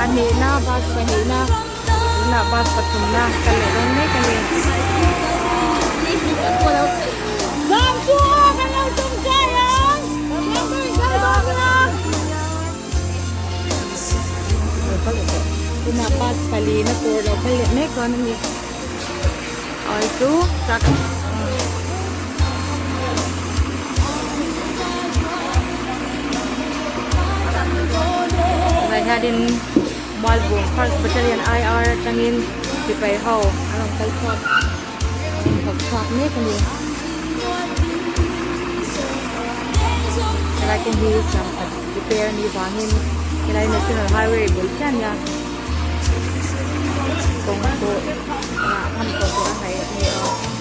Pahnihna bus pahnihna tunah bus pathumna kal leh dawn mek a ni. Tunah bus palina tur lo kal leh mek dawn a ni. Awi chu truck tunah hianin Mualbung first battalion IR atangin sipai ho an rawn kal chhuak an inthawk chhuak mek a ni. Helai kawng hi siam khat repair a nih vangin helai national highway bul chiah a nia. Kawng pawh ah hman tawh tur a ngaih a ni a.